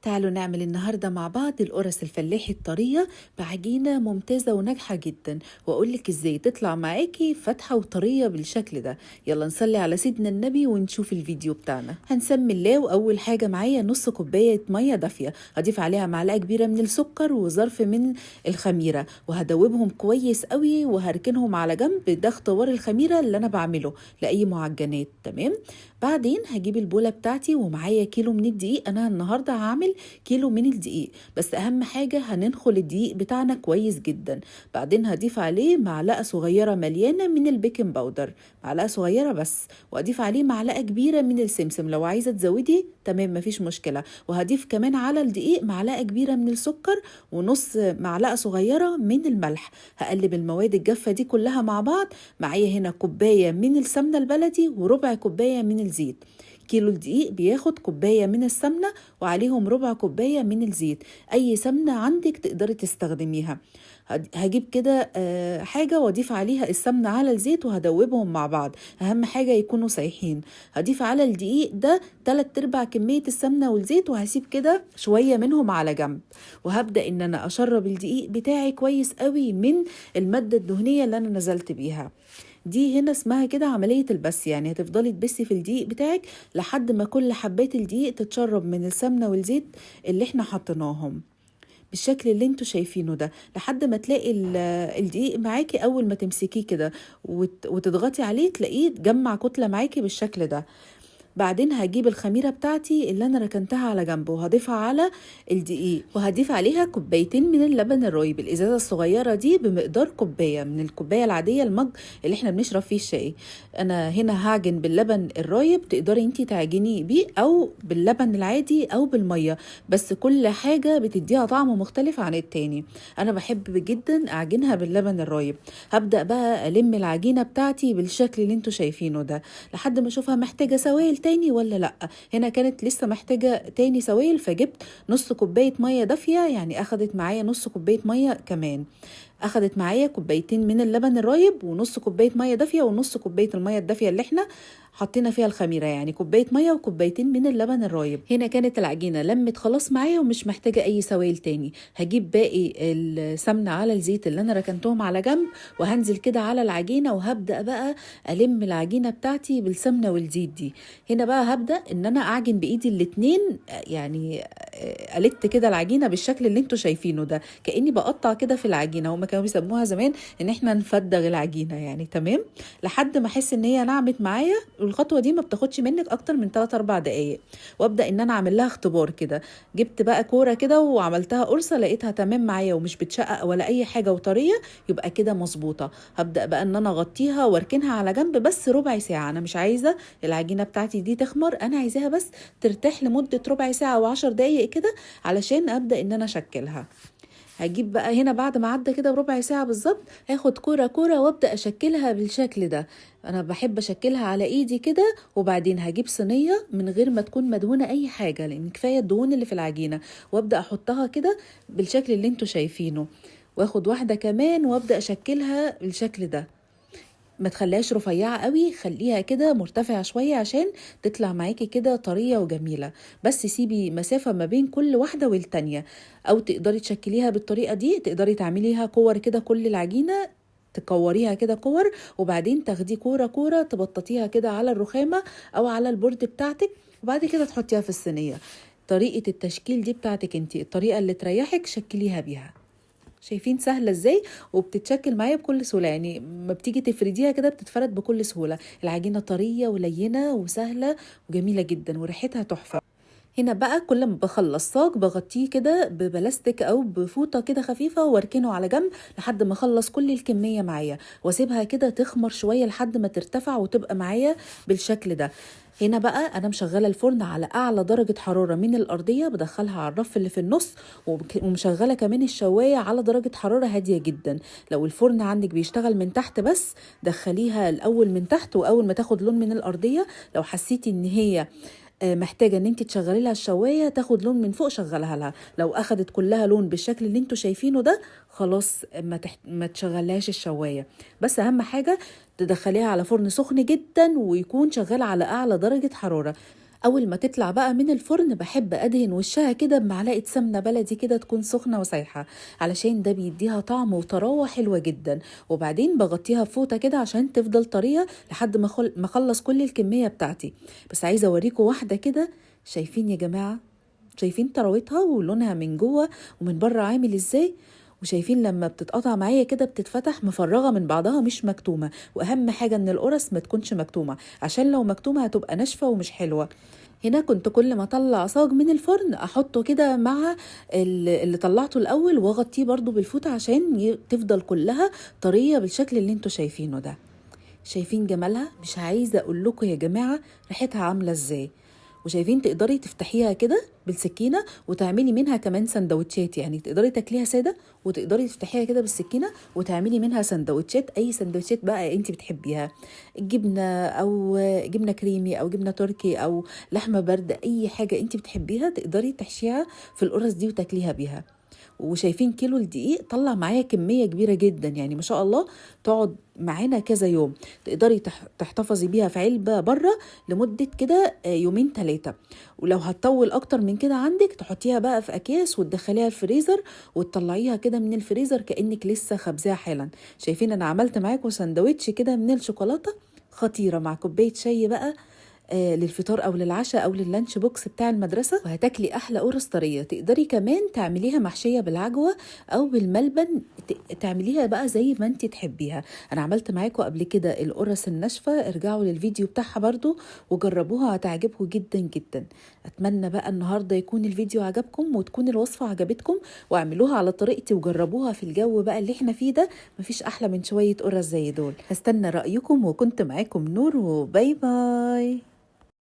تعالوا نعمل النهاردة مع بعض القرص الفلاحي الطرية بعجينة ممتازة وناجحة جدا، وأقولك ازاي تطلع معاكي فاتحة وطرية بالشكل ده. يلا نصلي على سيدنا النبي ونشوف الفيديو بتاعنا. هنسمي الله. وأول حاجة معايا نص كوباية مية دافية، هضيف عليها معلقة كبيرة من السكر وظرف من الخميرة، وهدوبهم كويس قوي وهركنهم على جنب. ده اختبار الخميرة اللي أنا بعمله لأي معجنات. تمام. بعدين هجيب البولة بتاعتي ومعايا كيلو من الدقيق. أنا النهاردة هعمل كيلو من الدقيق، بس أهم حاجة هننخل الدقيق بتاعنا كويس جدا. بعدين هضيف عليه معلقة صغيرة مليانة من ال baking powder، معلقة صغيرة بس، وأضيف عليه معلقة كبيرة من السمسم. لو عايزة تزودي تمام مفيش مشكلة. وهضيف كمان على الدقيق معلقة كبيرة من السكر ونص معلقة صغيرة من الملح. هقلب المواد الجافة دي كلها مع بعض. معايا هنا كوباية من السمنة البلدي وربع كوباية من الزيت. كيلو الدقيق بياخد كوباية من السمنة وعليهم ربع كوباية من الزيت. أي سمنة عندك تقدري تستخدميها. هجيب كده حاجة واضيف عليها السمنة على الزيت وهدوبهم مع بعض. أهم حاجة يكونوا سايحين. هضيف على الدقيق ده 3/4 كمية السمنة والزيت، وهسيب كده شوية منهم على جنب. وهبدأ إن أنا أشرب الدقيق بتاعي كويس قوي من المادة الدهنية اللي أنا نزلت بيها دي. هنا اسمها كده عملية البس، يعني هتفضلي تبسي في الدقيق بتاعك لحد ما كل حبات الدقيق تتشرب من السمنة والزيت اللي احنا حطيناهم بالشكل اللي انتوا شايفينه ده، لحد ما تلاقي الدقيق معاكي اول ما تمسكيه كده وتضغطي عليه تلاقيه اتجمع كتلة معاكي بالشكل ده. بعدين هجيب الخميرة بتاعتي اللي أنا ركنتها على جنب وهضيفها على الدقيق، وهضيف عليها كوبايتين من اللبن الرايب. الإزازة الصغيرة دي بمقدار كوباية من الكوباية العادية المج اللي احنا بنشرب فيه الشاي. أنا هنا هعجن باللبن الرايب، تقدري انتي تعجني بيه أو باللبن العادي أو بالمية، بس كل حاجة بتديها طعم مختلف عن التاني. أنا بحب جدا أعجنها باللبن الرايب. هبدأ بقى ألم العجينة بتاعتي بالشكل اللي انتوا شايفينه ده لحد ما أشوفها محتاجة سوائل تاني ولا لا. هنا كانت لسه محتاجة تاني سوائل، فجبت نص كوباية مية دافية، يعني أخدت معايا نص كوباية مية كمان. أخدت معايا كوبايتين من اللبن الرايب ونص كوباية مية دافية ونص كوباية المية الدافية اللي احنا حطينا فيها الخميرة، يعني كوباية مية وكوبايتين من اللبن الرايب. هنا كانت العجينة لمت خلاص معايا ومش محتاجة أي سوائل تاني. هجيب باقي السمنة على الزيت اللي أنا ركنتهم على جنب وهنزل كده على العجينة، وهبدأ بقى ألم العجينة بتاعتي بالسمنة والزيت دي. هنا بقى هبدأ إن أنا أعجن بإيدي الاتنين، يعني قلبت كده العجينة بالشكل اللي انتوا شايفينه ده، كأني بقطع كده في العجينة. هما كانوا بيسموها زمان إن احنا نفدغ العجينة يعني. تمام، لحد ما أحس إن هي نعمت معايا. والخطوة دي ما بتاخدش منك أكتر من 3-4 دقايق. وأبدأ إن أنا أعمل لها اختبار كده. جبت بقى كورة كده وعملتها قرصة، لقيتها تمام معايا ومش بتشقق ولا أي حاجة وطرية، يبقى كده مظبوطة. هبدأ بقى إن أنا أغطيها وأركنها على جنب بس ربع ساعة. أنا مش عايزة العجينة بتاعتي دي تخمر، أنا عايزاها بس ترتاح لمدة ربع ساعة وعشر دقايق كده علشان أبدأ إن أنا أشكلها. هجيب بقى هنا بعد ما عدى كده بربع ساعة بالظبط، هاخد كورة كورة وابدأ اشكلها بالشكل ده. انا بحب اشكلها على ايدي كده. وبعدين هجيب صينية من غير ما تكون مدهونة اي حاجة، لان كفاية الدهون اللي في العجينة، وابدأ احطها كده بالشكل اللي انتوا شايفينه. واخد واحدة كمان وابدأ اشكلها بالشكل ده. ما تخليهاش رفيعة قوي، خليها كده مرتفعة شوية عشان تطلع معاكي كده طرية وجميلة. بس سيبي مسافة ما بين كل واحدة والتانية، او تقدري تشكليها بالطريقة دي. تقدري تعمليها كور كده، كل العجينة تكوريها كده كور، وبعدين تاخدي كورة كورة تبططيها كده على الرخامة او على ال board بتاعتك، وبعد كده تحطيها في الصينية. طريقة التشكيل دي بتاعتك انتي، الطريقة اللي تريحك شكليها بيها. شايفين سهلة ازاي وبتتشكل معايا بكل سهولة، يعني ما بتيجي تفرديها كده بتتفرد بكل سهولة. العجينة طرية ولينة وسهلة وجميلة جدا وريحتها تحفة. هنا بقى كل ما بخلص صاج بغطيه كده ببلاستيك او بفوطة كده خفيفة واركنه على جنب لحد ما اخلص كل الكمية معايا، واسيبها كده تخمر شوية لحد ما ترتفع وتبقى معايا بالشكل ده. هنا بقى انا مشغله الفرن على اعلى درجه حراره من الارضيه، بدخلها على الرف اللي في النص، ومشغله كمان الشوايه على درجه حراره هاديه جدا. لو الفرن عندك بيشتغل من تحت بس دخليها الاول من تحت، واول ما تاخد لون من الارضيه لو حسيتي ان هي محتاجه ان انت تشغلي لها الشوايه تاخد لون من فوق شغلها لها. لو اخدت كلها لون بالشكل اللي انتوا شايفينه ده خلاص ما تشغلهاش الشوايه. بس اهم حاجه تدخليها على فرن سخن جدا ويكون شغال على اعلى درجه حراره. اول ما تطلع بقى من الفرن بحب ادهن وشها كده بمعلقه سمنه بلدي كده تكون سخنة وسايحه، علشان ده بيديها طعم وطراوه حلوة جدا. وبعدين بغطيها بفوطه كده عشان تفضل طرية لحد ما اخلص كل الكمية بتاعتي. بس عايزه اوريكم واحدة كده، شايفين يا جماعة؟ شايفين طراوتها ولونها من جوه ومن بره عامل ازاي؟ وشايفين لما بتتقطع معايا كده بتتفتح مفرغة من بعضها مش مكتومة. واهم حاجة ان القرص ما تكونش مكتومة، عشان لو مكتومة هتبقى ناشفة ومش حلوة. هنا كنت كل ما اطلع صاج من الفرن احطه كده مع اللي طلعته الاول واغطيه برضو بالفوطه عشان تفضل كلها طرية بالشكل اللي انتوا شايفينه ده. شايفين جمالها؟ مش عايزه اقول لكم يا جماعة ريحتها عامله ازاي. وشايفين تقدري تفتحيها كده بالسكينة وتعملي منها كمان سندوتشات، يعني تقدري تاكليها ساده وتقدري تفتحيها كده بالسكينة وتعملي منها سندوتشات، اي سندوتشات بقى انت بتحبيها، جبنه او جبنه كريمي او جبنه تركي او لحمه باردة، اي حاجة انت بتحبيها تقدري تحشيها في القرص دي وتاكليها بيها. وشايفين كيلو الدقيق طلع معايا كمية كبيرة جدا، يعني ما شاء الله تقعد معانا كذا يوم. تقدري تحتفظي بيها في علبة بره لمدة كده يومين 3، ولو هتطول اكتر من كده عندك تحطيها بقى في اكياس وتدخليها الفريزر وتطلعيها كده من الفريزر كأنك لسه خبزاها حالا. شايفين انا عملت معاكم سندوتش كده من الشوكولاتة خطيرة مع كوباية شاي بقى للفطار او للعشاء او لل lunch box بتاع المدرسة، وهتاكلي احلى قرص طرية. تقدري كمان تعمليها محشيه بالعجوه او بالملبن، تعمليها بقى زي ما انت تحبيها. انا عملت معاكم قبل كده القرص الناشفه، ارجعوا للفيديو بتاعها برضو وجربوها هتعجبكم جدا جدا. اتمنى بقى النهارده يكون الفيديو عجبكم وتكون الوصفة عجبتكم، واعملوها على طريقتي وجربوها في الجو بقى اللي احنا فيه ده، مفيش احلى من شوية قرص زي دول. هستنى رايكم، وكنت معاكم نور، و bye bye.